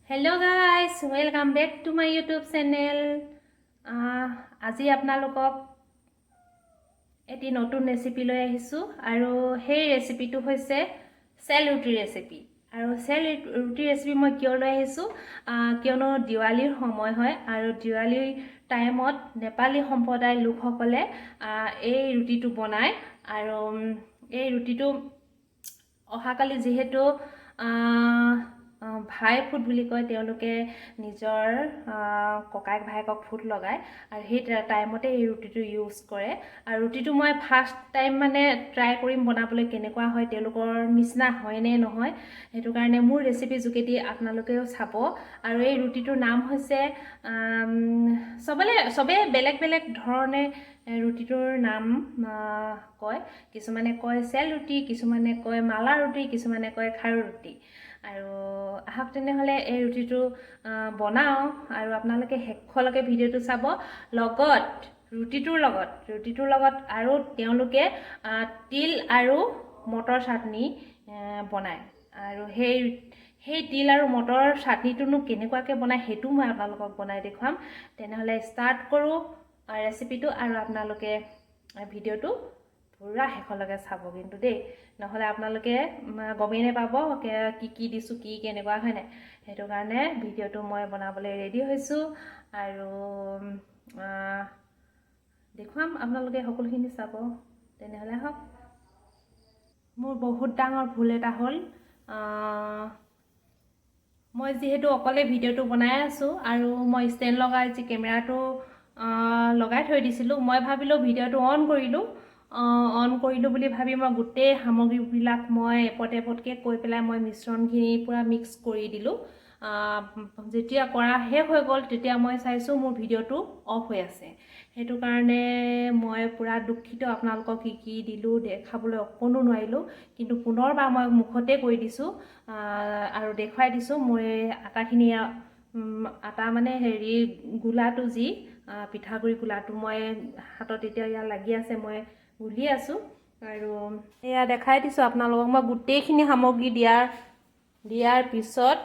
Hello guys, welcome back to my YouTube channel. আজি আপোনালোকক এটি নতুন ৰেচিপি লৈ আহিছোঁ আৰু সেই ৰেচিপিটো হৈছে চেল ৰুটিৰ ৰেচিপি। আৰু চেল ৰুটিৰ ৰেচিপি মই কিয় লৈ আহিছোঁ? কিয়নো দিৱালীৰ সময় হয় আৰু দিৱালীৰ টাইমত নেপালী সম্প্ৰদায়ৰ লোকসকলে এই ৰুটিটো বনায়। আৰু এই ৰুটিটো অহাকালি যিহেতু ভাই ফুট বুলি কয়, তেওঁলোকে নিজৰ ককায়েক ভায়েকক ফুট লগায় আৰু সেই টাইমতে এই ৰুটিটো ইউজ কৰে। আৰু ৰুটিটো মই ফাৰ্ষ্ট টাইম মানে ট্ৰাই কৰিম বনাবলৈ, কেনেকুৱা হয়, তেওঁলোকৰ নিচিনা হয়নে নহয়। সেইটো কাৰণে মোৰ ৰেচিপিৰ যোগেদি আপোনালোকেও চাব। আৰু এই ৰুটিটোৰ নাম হৈছে, চবেই বেলেগ বেলেগ ধৰণে ৰুটিটোৰ নাম কয়। কিছুমানে কয় চেল ৰুটি, কিছুমানে কয় মালা ৰুটি, কিছুমানে কয় খাৰু ৰুটি। আৰু আহক তেনেহ'লে এই ৰুটিটো বনাওঁ আৰু আপোনালোকে শেষলৈকে ভিডিঅ'টো চাব। লগত ৰুটিটোৰ লগত আৰু তেওঁলোকে তিল আৰু মটৰ চাটনি বনায়। আৰু সেই তিল আৰু মটৰ চাটনিটোনো কেনেকুৱাকৈ বনায়, সেইটো মই আপোনালোকক বনাই দেখুৱাম। তেনেহ'লে ষ্টাৰ্ট কৰোঁ ৰেচিপিটো আৰু আপোনালোকে ভিডিঅ'টো পূৰা শেষলৈকে চাব কিন্তু দেই, নহ'লে আপোনালোকে গমেই নাপাব কি কি দিছোঁ, কি কেনেকুৱা হয় নাই। সেইটো কাৰণে ভিডিঅ'টো মই বনাবলৈ ৰেডি হৈছোঁ আৰু দেখুৱাম, আপোনালোকে সকলোখিনি চাব। তেনেহ'লে আহক। মোৰ বহুত ডাঙৰ ভুল এটা হ'ল। মই যিহেতু অকলে ভিডিঅ'টো বনাই আছোঁ আৰু মই ষ্টেণ্ড লগাই যি কেমেৰাটো লগাই থৈ দিছিলোঁ, মই ভাবিলোঁ ভিডিঅ'টো অন কৰিলোঁ। অন কৰিলোঁ বুলি ভাবি মই গোটেই সামগ্ৰীবিলাক মই এপদ এপদকৈ কৈ পেলাই মই মিশ্ৰণখিনি পূৰা মিক্স কৰি দিলোঁ। যেতিয়া কৰা শেষ হৈ গ'ল, তেতিয়া মই চাইছোঁ মোৰ ভিডিঅ'টো অফ হৈ আছে। সেইটো কাৰণে মই পূৰা দুখিত। আপোনালোকক কি কি দিলোঁ দেখাবলৈ অকণো নোৱাৰিলোঁ। কিন্তু পুনৰবাৰ মই মুখতে কৈ দিছোঁ আৰু দেখুৱাই দিছোঁ। মই আটাখিনি, আটা মানে হেৰি গোলাটো, যি পিঠাগুড়ি গোলাটো মই হাতত এতিয়া ইয়াত লাগি আছে, মই গুলি আছোঁ আৰু এয়া দেখাই দিছোঁ আপোনালোকক। মই গোটেইখিনি সামগ্ৰী দিয়াৰ পিছত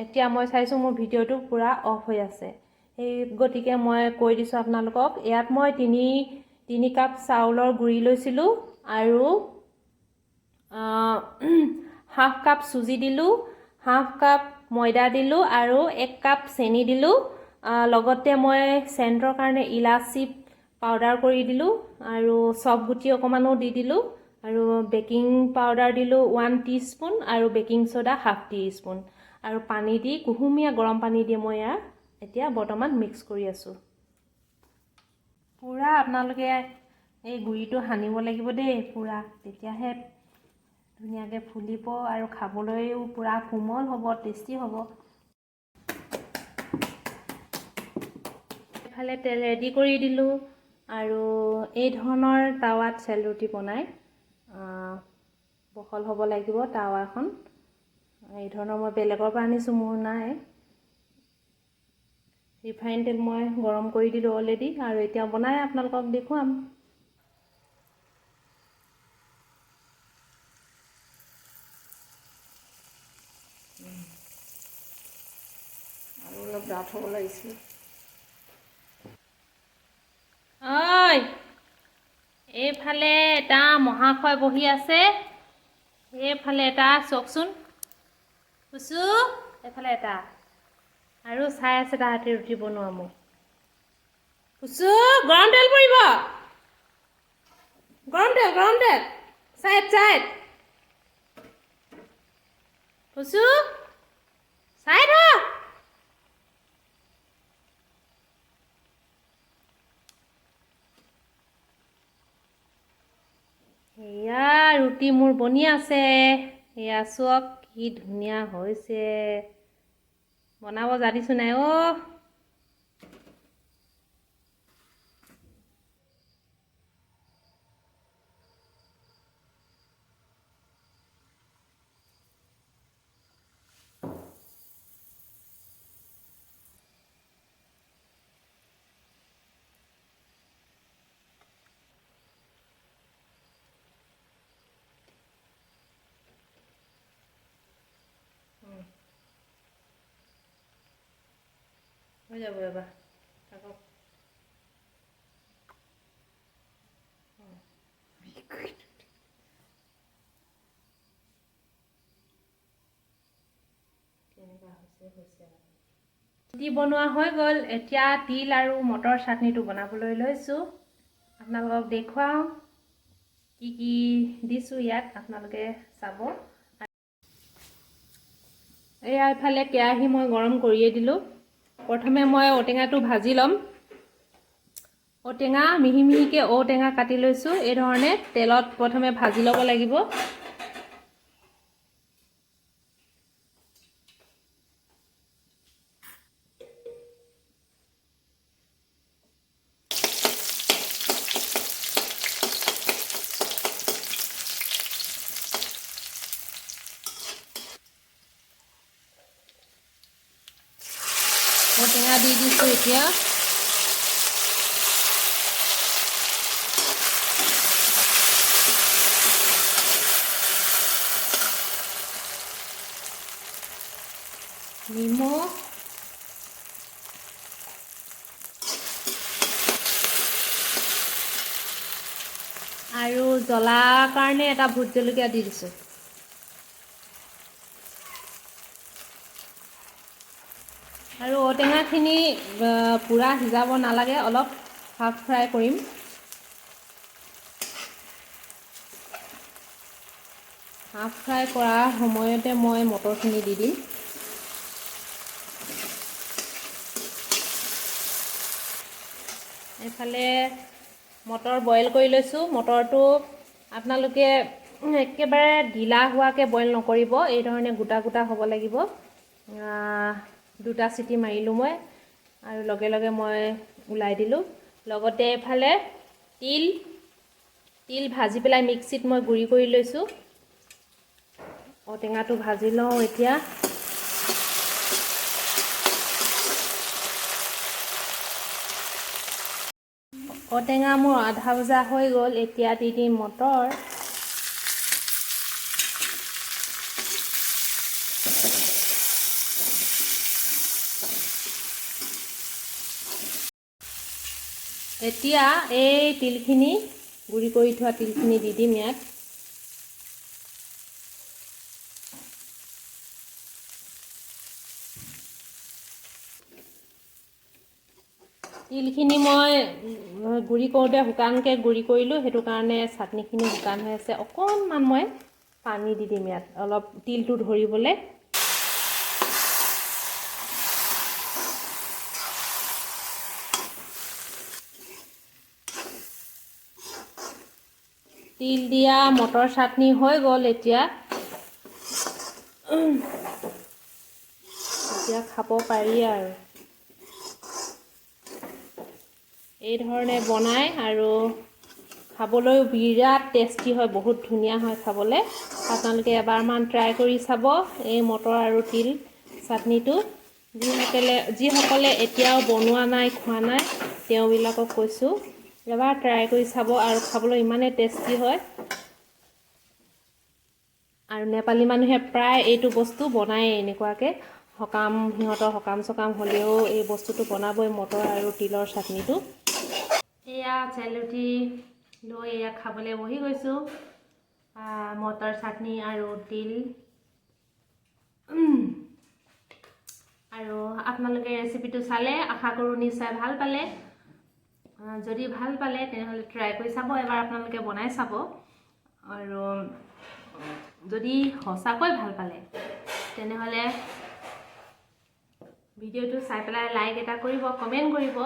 এতিয়া মই চাইছোঁ মোৰ ভিডিঅ'টো পূৰা অফ হৈ আছে। সেই গতিকে মই কৈ দিছোঁ আপোনালোকক, ইয়াত মই তিনি কাপ চাউলৰ গুড়ি লৈছিলোঁ আৰু হাফ কাপ চুজি দিলোঁ, হাফ কাপ ময়দা দিলোঁ আৰু 1 কাপ চেনি দিলোঁ। লগতে মই চেণ্টৰ কাৰণে ইলাচি পাউডাৰ কৰি দিলোঁ আৰু চফ গুটি অকণমানো দি দিলোঁ আৰু বেকিং পাউডাৰ দিলোঁ 1 টি স্পুন আৰু baking soda half T spoon আৰু পানী দি, কুহুমীয়া গৰম পানী দি মই ইয়াৰ এতিয়া বৰ্তমান মিক্স কৰি আছোঁ। পূৰা আপোনালোকে এই গুড়িটো সানিব লাগিব দেই পূৰা, তেতিয়াহে ধুনীয়াকৈ ফুলিব আৰু খাবলৈও পূৰা কোমল হ'ব, টেষ্টি হ'ব। এফালে তেল ৰেডি কৰি দিলোঁ আৰু এই ধৰণৰ টাৱাত চেল ৰুটি বনাই, বহল হ'ব লাগিব টাৱাখন। এই ধৰণৰ মই বেলেগৰ পৰা আনিছোঁ, মোৰ নাই। ৰিফাইন তেল মই গৰম কৰি দিলোঁ অলৰেডি আৰু এতিয়া বনাই আপোনালোকক দেখুৱাম। আৰু অলপ ডাঠ হ'ব লাগিছিল। ঐ, এইফালে এটা মহাশয় বহি আছে, এইফালে এটা চাওকচোন পুচু, এইফালে এটা আৰু চাই আছে তাহাঁতি ৰুটি বনোৱা মোক। পুচু, গৰম তেল পৰিব, গৰম তেল, গৰম তেল, চাইড চাইড, পুচু চাইড হ। এয়া ৰুটি মোৰ বনি আছে। এয়া চাওক কি ধুনীয়া হৈছে। বনাব জানিছোঁ নাই অ'। হৈ যাব এবাৰ থাকক। কেনেকুৱা হৈছে হৈছে আৰু। ৰুটি বনোৱা হৈ গ'ল। এতিয়া তিল আৰু মটৰ চাটনিটো বনাবলৈ লৈছোঁ। আপোনালোকক দেখুৱাওঁ কি কি দিছোঁ ইয়াত, আপোনালোকে চাব। এয়া ইফালে কেৰাহী মই গৰম কৰিয়ে দিলোঁ। প্ৰথমে মই ঔটেঙাটো ভাজি ল'ম। ঔটেঙা মিহি মিহিকৈ ঔটেঙা কাটি লৈছোঁ। এই ধৰণে তেলত প্ৰথমে ভাজি ল'ব লাগিব। ঔটেঙা দি দিছোঁ এতিয়া। নিমখ, আৰু জ্বলা কাৰণে এটা ভোট জলকীয়া দি দিছোঁ। আৰু ঔটেঙাখিনি পূৰা সিজাব নালাগে, অলপ হাফ ফ্ৰাই কৰিম। হাফ ফ্ৰাই কৰাৰ সময়তে মই মটৰখিনি দি দিম। এইফালে মটৰ বইল কৰি লৈছোঁ। মটৰটো আপোনালোকে একেবাৰে ঢিলা হোৱাকৈ বইল নকৰিব, এই ধৰণে গোটা গোটা হ'ব লাগিব। দুটা চিটি মাৰিলোঁ মই আৰু লগে লগে মই ওলাই দিলোঁ। লগতে এইফালে তিল তিল ভাজি পেলাই মিক্সিত মই গুড়ি কৰি লৈছোঁ। ঔটেঙাটো ভাজি লওঁ এতিয়া। ঔটেঙা মোৰ আধা ভজা হৈ গ'ল। এতিয়া দি দিম মটৰ। এতিয়া এই তিলখিনি, গুড়ি কৰি থোৱা তিলখিনি দি দিম ইয়াত। তিলখিনি মই গুড়ি কৰোঁতে শুকানকৈ গুড়ি কৰিলোঁ, সেইটো কাৰণে চাটনিখিনি শুকান হৈ আছে। অকণমান মই পানী দি দিম ইয়াত, অলপ তিলটো ধৰিবলৈ। তিল দিয়া মটৰ চাটনি হৈ গ'ল। এতিয়া এতিয়া খাব পাৰি আৰু। এই ধৰণে বনাই আৰু খাবলৈও বিৰাট টেষ্টি হয়, বহুত ধুনীয়া হয় খাবলৈ। আপোনালোকে এবাৰমান ট্ৰাই কৰি চাব এই মটৰ আৰু তিল চাটনিটো। যিসকলে এতিয়াও বনোৱা নাই, খোৱা নাই, তেওঁবিলাকক কৈছোঁ এবাৰ ট্ৰাই কৰি চাব আৰু খাবলৈ ইমানেই টেষ্টি হয়। আৰু নেপালী মানুহে প্ৰায় এইটো বস্তু বনায়েই এনেকুৱাকৈ। সকাম, সিহঁতৰ সকাম চকাম হ'লেও এই বস্তুটো বনাবই, মটৰ আৰু তিলৰ চাটনিটো। এয়া চেল ৰুটি লৈ এয়া খাবলৈ বহি গৈছোঁ। মটৰ চাটনি আৰু তিল। আৰু আপোনালোকে ৰেচিপিটো চালে, আশা কৰোঁ নিশ্চয় ভাল পালে। যদি ভাল পালে তেনেহ'লে ট্ৰাই কৰি চাব, এবাৰ আপোনালোকে বনাই চাব। আৰু যদি সঁচাকৈ ভাল পালে তেনেহ'লে ভিডিঅ'টো চাই পেলাই লাইক এটা কৰিব, কমেণ্ট কৰিব।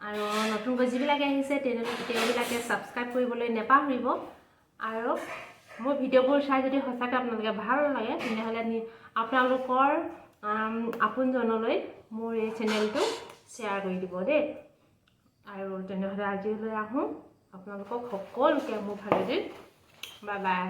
আৰু নতুনকৈ যিবিলাকে আহিছে তেওঁবিলাকে ছাবস্ক্ৰাইব কৰিবলৈ নেপাহৰিব। আৰু মোৰ ভিডিঅ'বোৰ চাই যদি সঁচাকৈ আপোনালোকে ভাল লাগে তেনেহ'লে আপোনালোকৰ আপোনজনলৈ মোৰ এই চেনেলটো শ্বেয়াৰ কৰি দিব দেই। আৰু তেনেহ'লে আজিলৈ আহোঁ, আপোনালোকক সকলোকে মোৰ ফালেদি বাই বাই।